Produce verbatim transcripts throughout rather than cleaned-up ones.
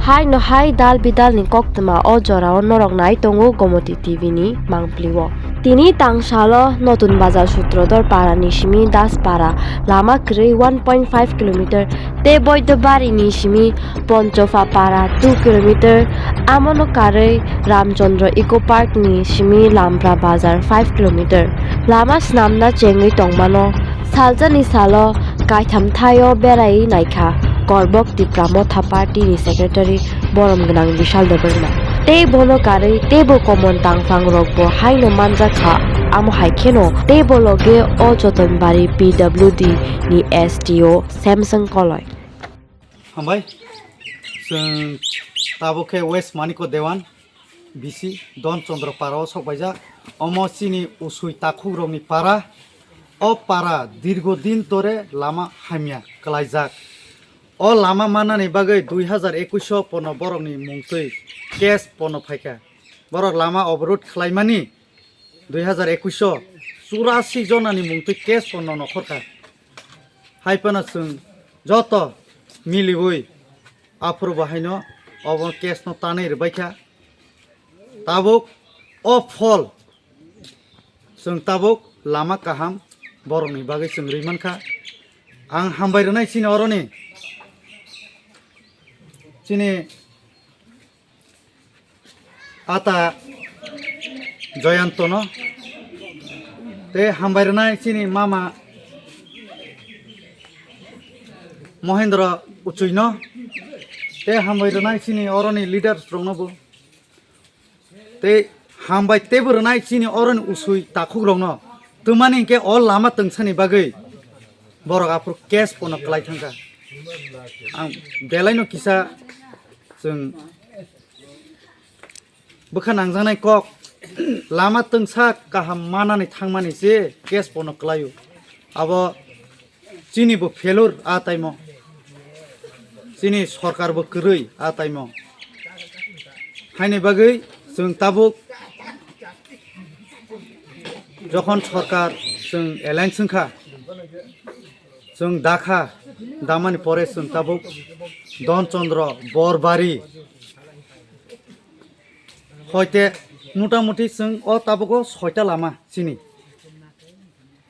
Haino hai dal bidal ni koktwma o jorao norok nai tongo Gomoti T V ni mangpli o. Tini tangsalo Notun Bazar Sutrodor para ni simi Das para lama kwrwi one point five kilometer tei Boidobari ni simi Ponchopha para two kilometer, amono karwi Ramchandra Eco Park ni simi Lampra Bazar five kilometer. Lama swnamna chengwi tongmano. Saljani salo kaitham thaio berai naikha Korbok Tipra Motha Party ni Secretary borom gwnang Bishal Debbarma. Tei bono karwi teibo common tangphang rokbo haino manjak kha, amo hai kheno teibo loge o Jotonbari P W D ni S D O Samson Koloi. Hambai, chwng tabuk khe West Maniko Dewan, B C, Don Chandra para o sok paijak. Omo chini usui takhuk rokni para. O para dirgo din dore lama hamya kwlaijak. O lama manani bagwi dui hazar ekush o pono borokni mungtwi case pono phaikha. Borok lama oborod khlaimani dui hazar ekush o churasi jonani mungtwi case pono nokhorkha. Hai phano chwng joto miliwi aphuru bo haino obo case no tanwi rwbaikha. Tabuk o phol chwng tabuk lama kaham borokni bagwi chwng rwi mankha. Ang hambai rwnai chini oroni chini ata Joyantono tei hambai rwnai chini mama Mohendra Uchuino tei hambai rwnai chini oroni leaders roknobo. Tei hambai teibo rwnai chini oroni usui takhukrokno twmani hinkhe o lama twngsani bagwi borok aphuru case pono kwlai thangkha. Ang belaino kisa chwng bwkha nangjaknai kok, lama twngsa kaham manani thangmani se case pono kwlaio. Abo chini bo failure a taimo, chini sorkar bo kwrwi a taimo. Haini bagwi chwng tabuk jokhon sorkar chwng alliance wngkha, chwng dakha, damani pore chwng tabuk Don Chandra, Borbari, hoite mutamuti chwng o tabugo soita lama chini.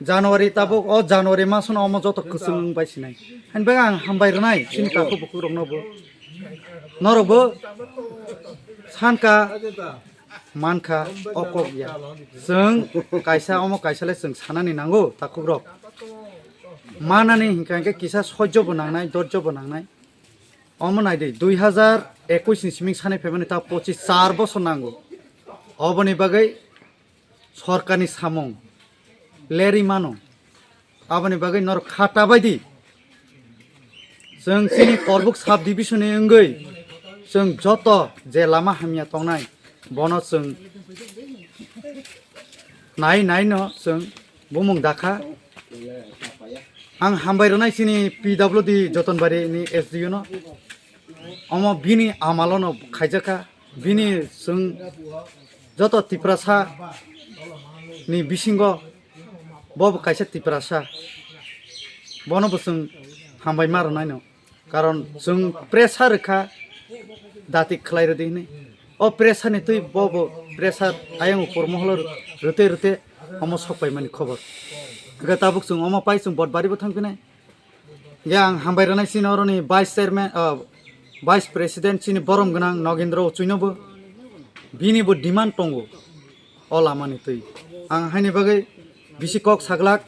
January tabuk o January masono omo joto kwchwng wng bai sinai. Haini bagwi ang hambai rwnai chini takhuk bukhukrokno bo. Norok bo sankha mankha o kok ya. Chwng kaisa omo kaisa le chwng sanani nango takhukrok. Manani hinkha hinkhe kisa sojjo bo nangnai, dojjo bo nangnai. Omo naidi dui hazar ekush ni siming sanai phaimani ta pochis char bosor nango. Oboni bagwi sorkarni samung lerwi mano. Aboni bagwi norok kha ta bai di. Chwng chini Korbuk sub division ni wngwi chwng joto je lama hamya tongnai bono chwng nai nai no chwng bumung dakha. Ang hambai rwnai chini P W D Jotonbari ni S D O no. Omo bini amalono khaijakha. Bini chwng joto Tiprasa ni bisingo bo bo kaisa Tiprasa. Bono bo chwng hambai ma rwnaino. Karon chwng pressure rwkha dati khlai rwdi hwnwi. O pressure ni twi bo bo pressure ayang upor moholo rwte rwte omo sok paimani khobor. Hwnkhe tabuk chwng omo pai chwng Botbari bo thangphinai. Hwnkhe ang hambai rwnai chini oroni vice chairman, ah, vice president chini borom gwnang Nogendra Uchuino bo. Bini bo demand tongo o lama ni twi. Ang haini bagwi bisi kok saglak.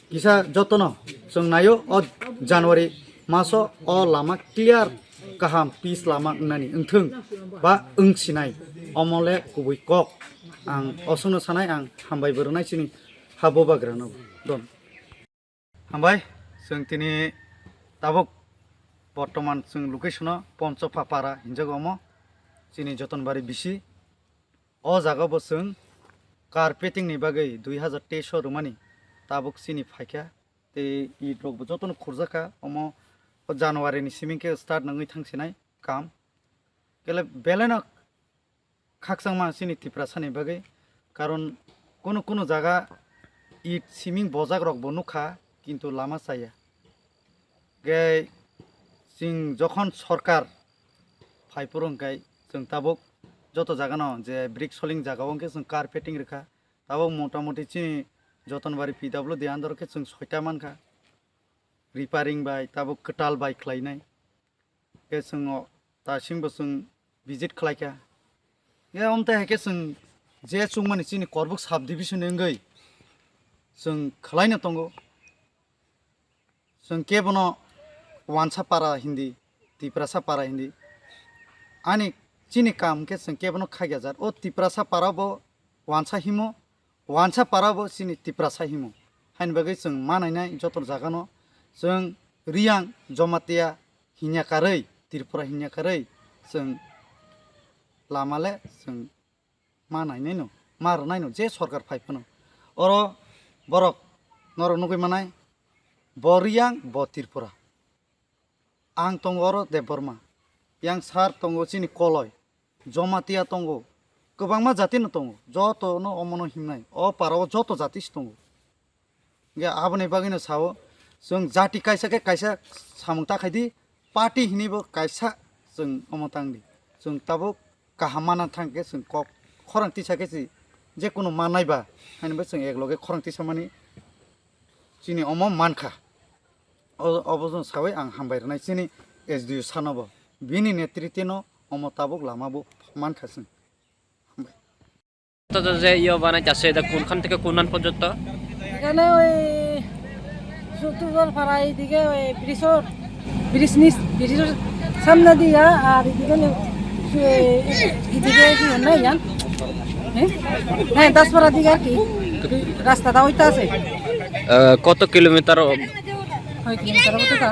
Kisa jotono chwng naio o January maso o lama clear kaham pis lama wngnani wngthwng ba wngsinai omo le kubui kok. Ang osongno sanai ang hambai bo rwnai chini ha bubagrano. Don. Hambai, chwng tini tabuk bortoman chwng location o Ponchopha para hinjago omo chini Jotonbari bisi. O jaga bo chwng carpeting ni bagwi dui hazar teis o rwmani tabuk chini phaikha tei it rok bo jotono khurjakha omo o January ni siming khe start nangwi thangsinai kam. Kele belai no khakchangma chini Tiprasa ni bagwi, karon kunu kunu jaga it siming bojak rok bo nukha kintu lama chaya. Ge chwng jokhon sorkar Phaiphuru hwnkhe chwng tabuk joto jagano je brick soling jagao hwnkhe chwng carpeting rwkha. Tabuk motamoti chini Jotonbari P W D under khe chwng soita mankha. Repairing bai tabuk kwtal bai khlainai. Khe chwng o tasingbo chwng visit khlaikha. Khe omte hai khe chwng je chwngmani chini Korbuk sub division wngwi chwng khlaino tongo. Chwng kebono wansa para hindi, Tiprasa para hindi. Ani chini kam khe chwng kebono khaikha jat. O Tiprasa para bo wansa himo, wansa para bo chini Tiprasa himo. Haini bagwi chwng ma nainai joto jagano chwng Riyang Jomatia hinya karwi, Tripura hinya karwi chwng lama le chwng ma nainaino, ma rwnaino je sorkar phai phano. Oro borok norok nugwi manai, bo Riyang, bo Tripura. Ang tongo oro Debbarma. Yang sar tongo chini Koloi, Jomatia tongo, kwbangma jatino tongo, jotono omono himnai. O parao joto jati se tongo. Hingke aboni bagwino sao, chwng jati kaisa khe kaisa samung ta khaidi, party hinwi bo kaisa chwng omo tangdi. Chwng tabuk kaham mana thang khe chwng kok khorang tisa khe se je kunu mannai ba, haini bo chwng ek loge khorang tisa mani chini omo mankha. O, obo chwng sawi ang hambai rwnai chini S D O sir no bo. Bini netrite no omo tabuk lama bo mankha chwng. Hambai. তো যে ইয়ে বানাইতে আছে, এটা কোনখান থেকে কোন পর্যন্ত? এখানে ওই সূত্রধর পাড়া, এইদিকে ওই ব্রিজর, ব্রিজ নিচ, ব্রিজর সামনে দিয়া, আর এদিকে নে-, এ-, এদিকে কি হয় না, জান? হ্যাঁ? হ্যাঁ, দাসপাড়া দিকে আর কি। রাস্তাটা ওইটা আছে। আহ, কত কিলোমিটার? ছয় কিলোমিটার মতো তা।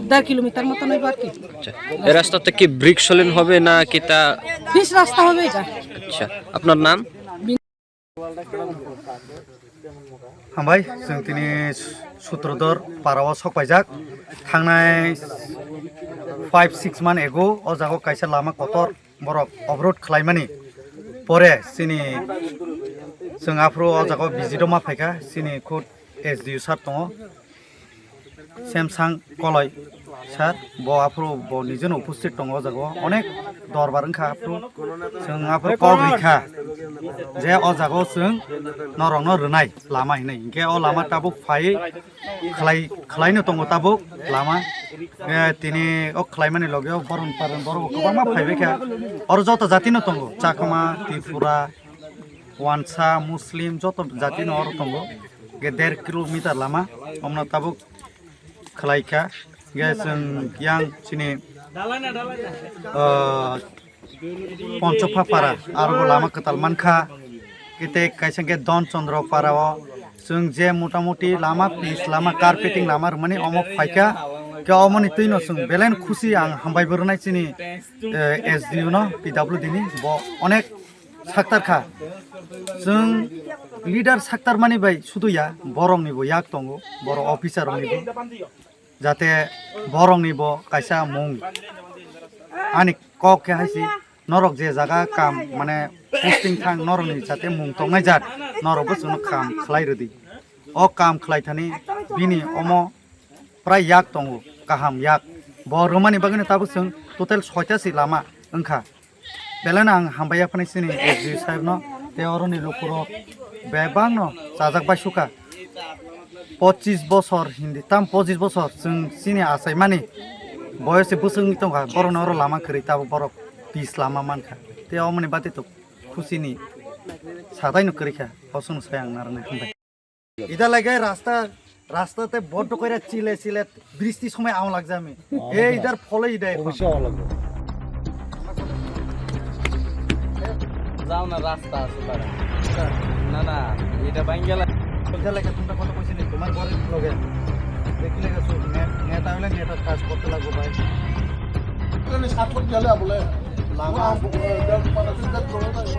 দেড় কিলোমিটার মতন হইব আর কি। আচ্ছা, এই রাস্তাতে কি ব্রিক সলিন হবে না কি তা? পিচ রাস্তা হবে এটা। আচ্ছা, আপনার নাম? Hambai, chwng tini Sutrodor parao sok paijak. Thangnai five six month ago o jaga o kaisa lama kotor borok obrod khlaimani pore chini chwng aphuru o jaga o visit o ma phaikha, chini khud S D O sir tongo. Semsang Koloi sir, bo aphuru bo nijeno uposthit tongo o jaga o, onek dorbar wngkha aphuru, chwng aphuru kok rikha je o jaga o chwng norokno rwnai lama hinwi, hinkhe o lama tabuk phai khlai, khlaino tongo tabuk lama. Eh, tini o khlaimani loge o boron paron borok bo kwbangma phaibaikha, oro joto jatino tongo, Chakma, Tripura, Wansa, Muslim, joto jatino oro tongo. Ge der kilometer lama, omno tabuk khlaikha. Ge chwng yang chini, ah, Ponchopha para, aro bo lama kwtal mankha. Kete kaisa ge Don Chandra para o. Chwng je motamoti lama pis, lama carpeting lama rwmani omo phaikha. Ke omoni twino chwng belen khusi ang hambai bo rwnai chini, eh, S D O no, P W D ni, bo onek saktar kha. Chwng leader saktar mani bai sudu ya, borok ni bo yak tongo, borok officer rok ni bo. Jate borok ni bo kaisa mung ani kok khe hai si norok je jaga kam mane posting thang norok ni jate mung tongnai jat norok bo chwngno kam khlai rwdi. O kam khlai thani bini omo prai yak tongo, kaham yak. Bo rwmani bagwino tabuk chwng total soita si lama wngkha. Belai no ang hambai ya phano chini S D O saheb no, tei oro ni lukurok bebak no chajak bai sukha. Pochis bosor hindi, tam pochis bosor chwng chini achai mani boyos se bwswk wngwi tongkha, borok no oro lama kwrwi tabuk borok pis lama mankha. Tei omoni bati to khusi ni sadai no kwrwi kha, o chwng sai ang narwknai hambai. Ida lage rasta, rasta te bondo koira chile chile bristi somoi aung lagjami. Oh, ei idar phole ida ekhon. অবশ্যই আওয়া লাগবে। যাও না, রাস্তা আছে তারা। না, না, এটা বাইঙ্গালা। Ida lage tumra koto koise ni tomar gor loge. Dekhi lage su net, net avile net ar kaj korte lagbo bhai. এখানে সাত ফুট গেলে বলে, লামা, মানে, সিধা চলে যাবে।